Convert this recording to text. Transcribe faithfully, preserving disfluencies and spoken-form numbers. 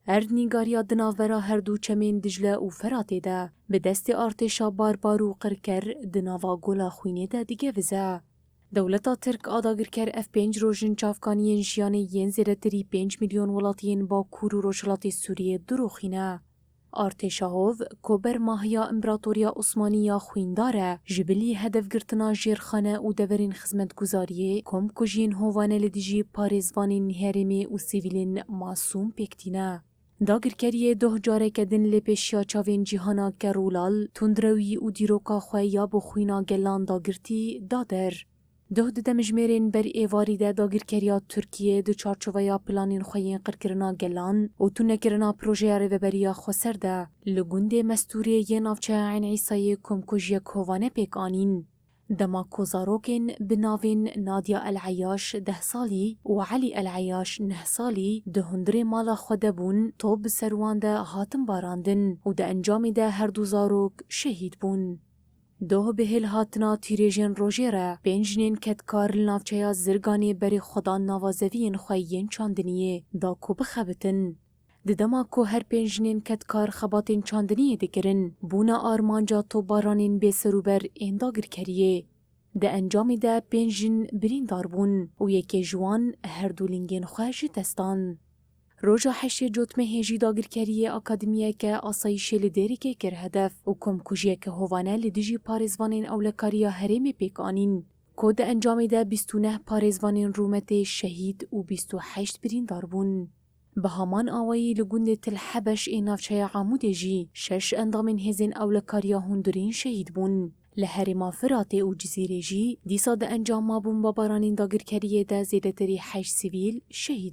Erd nîgariya di navbera her du çemên Dicle û Feratê de bi destê artêşa barbar û qirker di nava gola xwînê de digevize. Dewleta Tirk a dagirker ev pênc roj in çavkaniyên jiyanê yên zêdetirî pênc milyon welatiyên Bakur û Rojhilatê Sûriyê diroxîne. Artêşa Hov, ku bermahiya Împaratoriya Osmanî ya xwîndar e, ji bilî hedefgirtina jêrxane û deverên xizmetguzariyê, komkujiyên hovane li dijî parêzvanên herêmê û sivîlên masûm pêk tîne. Dagirkeriyê doh careke din lê pêşiya çavên cîhana kerûlal, tundrewî û dîroka xwe ya bi xwîna gelan dagirtî da der. Doh di demjimêrên ber êvarî de dagirkeriya Tirkiyê di çarçoveya planên xwe yên qirkirina gelan û tunekirina projeya Rêveberiya Xweser de li gundê Mestûrê yê navçeya Eyn Îsayê komkujiyek hovane pêk anîn. Dema ku zarokên bi navên Nadia El Eyaş deh salî û Elî El Eyaş neh salî di hundirê mala xwe de bûn, top bi ser wan de hatin barandin û di encamê de her du zarok şehîd bûn. Doh bi hêlhatina tîrêjên rojê re pênc jinên kedkar li navçeya Zirganê berê xwe dan nava zeviyên xwe yên çandiniyê da ku bixebitin. Di dema ku her pênc jinên kedkar xebatên çandiniyê dikirin, bûna armanca topbaranên bêserûber ên dagirkeriyê. Di encamê de pênc jin birîndar bûn û yekê ji wan her du lingên xwe ji dest dan. Roja heştê Cotmehê jî dagirkeriyê akademiyeke asayîşê li Dêrikê kir hedef û komkujiyeke hovane li dijî parêzvanên ewlekariya herêmê pêk anîn, ku di encamê de bîst û neh parêzvanên rûmetê şehîd û bîst û heşt birîndar bûn. Bi heman awayî li gundê Til Hebeş ê navçeya Amûdê jî şeş endamên hêzên ewlekariya hundirîn şehîd bûn. Li herêma Firatê û Cizîrê jî dîsa di encama bombebaranên dagirkeriyê de zêdetirî heşt sivîl şehîd